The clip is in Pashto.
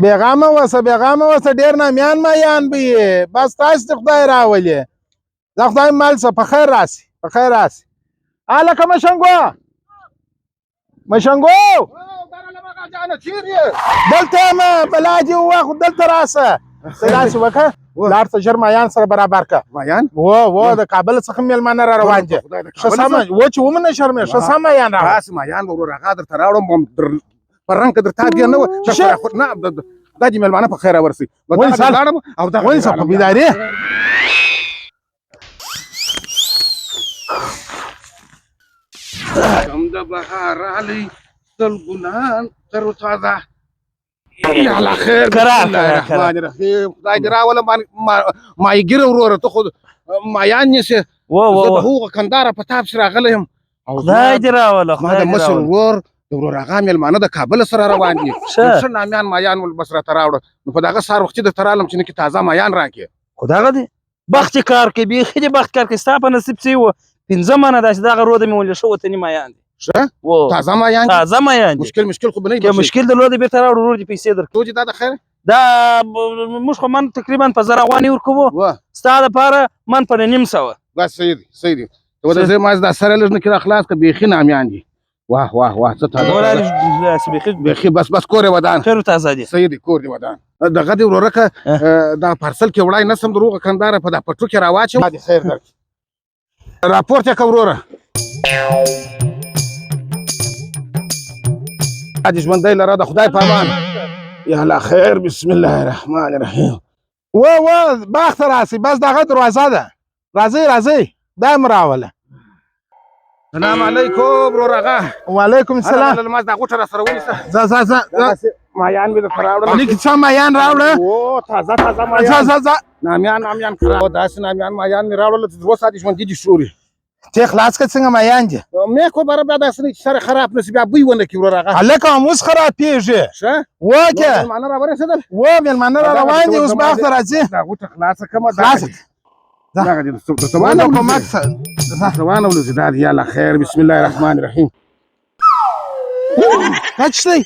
بېغمه وسه، بېغمه وسه، ډېر نامیان مایان به یې. بس تاسو دې خدای راولي. دا خدای مال څه، په خیر راسي، په خیر راسي. هلکه مشنګو، مشنګو، دلته یم، بلا دې ووه، خو دلته راسه. ته داسې وکړه، لاړ شه ژر مایان سره برابر کړه. مایان؟ و و د کابل څخه مېلمانه را روان دي. ښه سمه و چې ومنه شرمې، ښه سم مایان راوړه. داسې مایان به ورور هغه درته راوړم، په رنګ که درته بیا نه وه نه، دا دې مېلمانه په خیر راورسوي. لاړم او دغه ونیسه په بیداري. کم د بهار راغلی، سل ګلان تر تازه. یا خیر، قرار بسم الله الرحمن الرحیم. خدای دې راوله مایګر وروره، ته خو مایان نیسې. و و زه د هغه کندهاره په تا پسې راغلی یم. خدای دې راوله. ما د مشر ورور د ورور هغه مېلمانه د کابل سره روان دي. ښه نامیان مایان ول بس راته راوړه. نو په دغه سهار وختي درته رالم چې نکې تازه مایان راکړې. خو دغه دی بخت کار کوي، بیخي دې بخت کار کوي. ستا په نصیب څه و 5 منه داسې دغه روده مې ولې ښه وطني مایان دي. ښه تازه مایان دي، تازه مایان دي. مشکل خو به نه وي. مشکل درلود بېرته راوړو، ورور دې پیسې درکړي. دي دا د خیر دا موږ خو من تقریبا په 1000 افغانۍ ورکوو، ستا دپاره من په 950. بس صحیح دی، صحیح دی. ته زه ما دا سره لږ نه کې راخلاص کړه، بیخي نامیان دي. واه واه واه، څه تازه، بیخي. بس بس، کور یې ودان، تر تازه دي. صحیح دی، کور دې ودان. دغه دې ورورکه دا پارسل کې وړای نه سم، دروغه کندهاره په دا پټو کې راواچوه. دې خیر درکړي. راپورته یې کړه وروره. دې ژوندی لره د خدای په امان. یا الله خیر، بسم الله الرحمن الرحیم. و و باغ ته راسئ، بس دغه دروازه ده. راځئ راځئ، دا مو راوله. سلام علیکم ورور اغا. وعلیکم السلام. ما دا غوټه را سره ونیسه. ځه ځه ځه. مایان مې درته راوړل. لیکې څه مایان راوړه؟ او تازه تازه مایان. ځه ځه ځه. نامیان نامیان کړه. داسې نامیان مایان مې راوړل چې 2 ساعتې ژوندي دي شوري. ته خلاص که څنګه مایان دي؟ مې خو بره بیا داسې نه چې سره خراب نه شي، بیا بوی ونه کړي ورور اغا. هلکه هم اوس خرابېږي. ښه وکه مېلمانه راورسېدل. و مېلمانه را روان دي، اوس باغ ته راځي. دا غوټه خلاصه کړه، خلاصه دغه دې څه وانه کومک څه وانه ولوزي. دا دی یاله خیر، بسم الله الرحمن الرحیم. دا څه دی؟